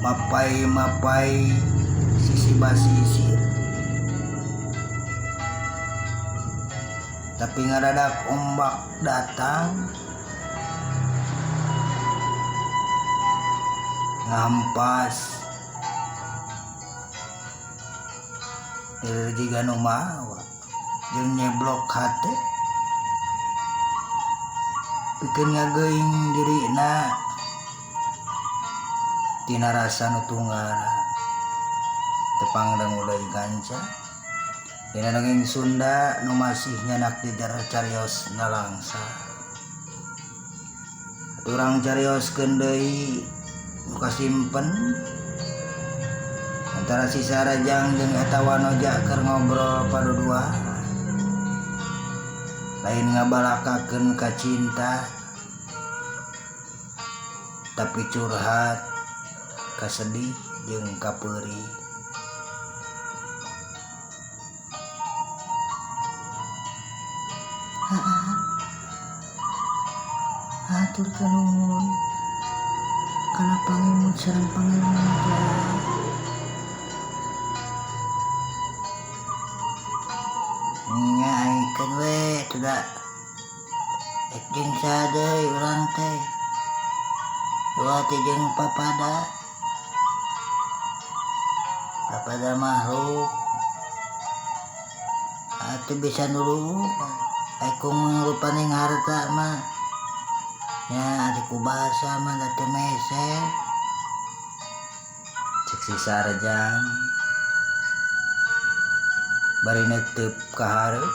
Mapai-mapai sisi basisir tapi ngadadak ombak datang ngampas jiga nu mawa jeung nyeblok hate pikeun ngageuing dirina tina rasa nu tunggara tepang dangu deui kanca dina dongeng Sunda nu masih nyanak jejer carios nalangsa. Urang carioskeun deui nu kasimpen antara si Sarajang jeung eta wanoja keur ngobrol padudua lain ngabalakakeun ka cinta tapi curhat kasedih jeung kapeurih. Hatur nuhun kana pangemut sareng pangemut. Nya aingkeun we atuh da ek jeung saha deui urang teh dua teh jeung papada papada makhluk atuh bisa nulungan ai rupaning harta mah nya ari ku basa mah da teu meser. Cek si Sarjang bari neuteup ka hareup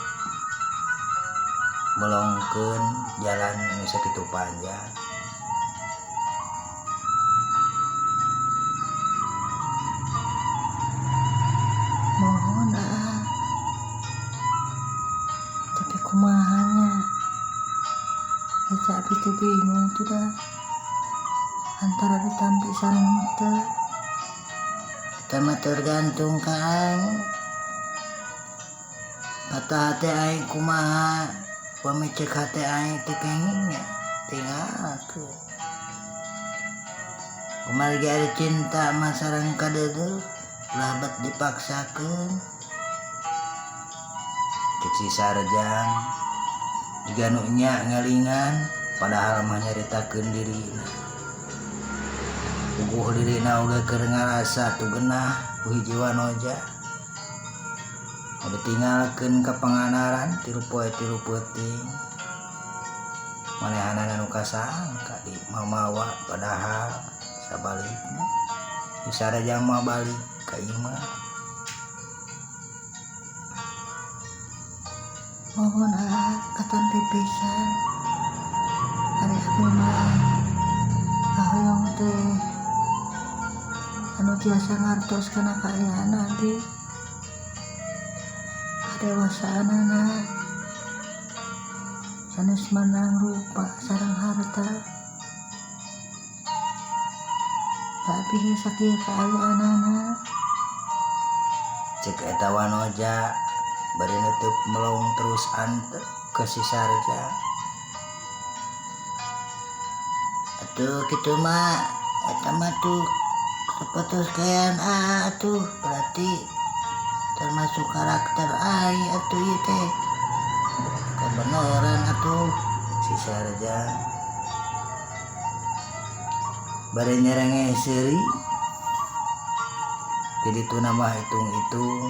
melongkeun jalan nu sakitu panjang. Mohon aa, tapi kumaha nya eta abi teh bingung tuh dah antara ditampi sareng henteu. Eta mah tergantung ka aing. Patah hate aing kumaha, upami cek hate aing teu kenging nya tinggalkeun. Kumargi ari cinta mah sareng kadeudeuh ulah bet dipaksakeun. Cek si Sarjang jiga nu nya ngelingan padahal mah nyaritakeun dirina. Puguh dirina oge keur ngarasa tu genah ku hiji wanoja. Nu ditinggalkeun ka Pangandaran 3 poe 3 peuting. Manehanana nu kasangka di mamawa padahal sabalikna si Sarjang mah balik ka imah. Mohon aa katampi pisan ari abi mah kahoyong teh anu tiasa ngartos kana kaayaan abi kadewasaanana sanes menang rupa sareng harta tapi ge sakieu kaayaanana. Cek eta wanoja bari neuteub melong terus antep ke si Sarjang. Atuh kitu mah eta mah tuh sapotos kaayaan aa atuh berarti termasuk karakter aing atuh ieu teh kebenaran atuh. Si Sarjang bari nyerenge seuri di ditu mah hitung-hitung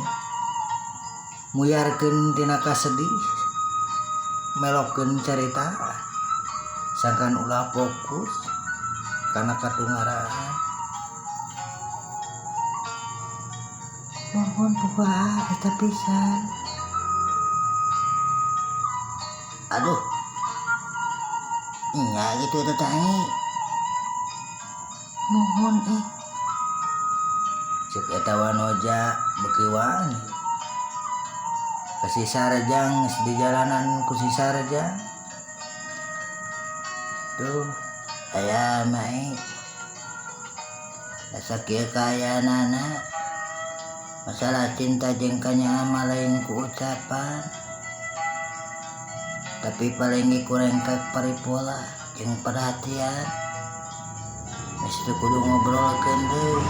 muyarkeun tina kasedih melokeun carita sangkan ulah fokus kana katungaraan. Mohon puguh aa eta pisan. Aduh nya gitu eta teh. Mohon Cek eta wanoja beuki wani ka si Sarjang geus di jalanan ku si Sarjang. Tuh aya mah asa kieu kaayaanana masalah cinta jeung kanyaah mah lain ku ucapan tapi paling ge kurang ka paripola jeung perhatian. Geus teu kudu ngobrolkeun deui.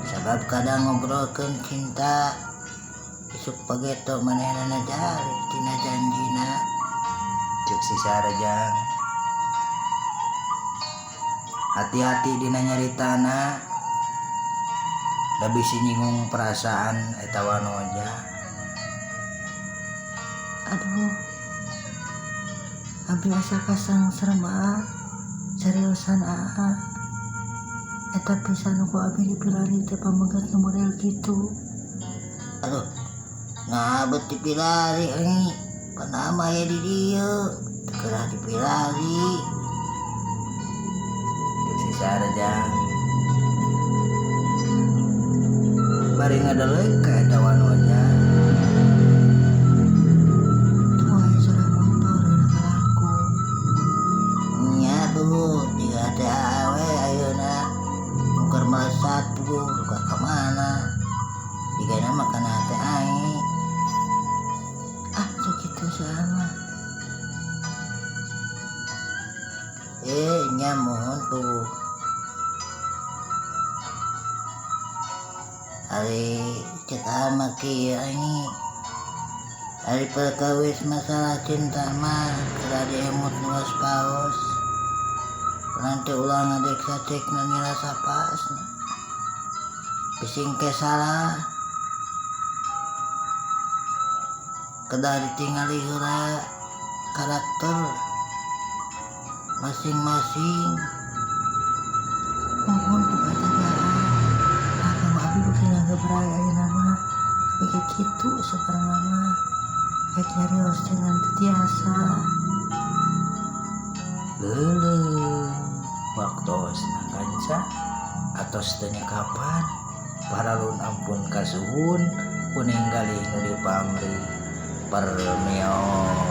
Sabab kadang ngobrolkeun cinta isuk pageto manehna jalik tina janjina. Cek si Sarjang, hati-hati dina nyaritana, da bisi nyinggung perasaan eta wanoja. Aduh, abi asa kasangserem, Aa. Seriusan, Aa, eta pisan ku abi dipilari teh pamegat nu model kitu. Aduh, ngabet dipilari ini panama ya di dieu teu kedah dipilari. Cek si Sarjang bari ngadelek ka eta wanoja. Tuh aya suara motor geura kalangkung. Nya tuh jiga teh awe ayeuna nu keur melesat tuh suka ka mana jigana mah kana hate aing. Ah, sok kitu si Aa mah. Eh, nya mohon tuh. Ari cek mah kieu anjing. Ari perkawis masalah cinta mah kedah diemut nu paos. Nanti ulah ngadek sacek nu nirasa pas. Bising ke salah. Kedah ditingali heula karakter masing-masing. Mohon ku eta ge, Aa. Akang abi beuki ngagebray ayeuna mah. Abi ge kitu sabarna mah. Rek nyarios teh ngan teu tiasa. Leuleung waktosna kanca, atos teu nya kapan. Paralun ampun kasuhun, kuning galih nu dipamri, permios.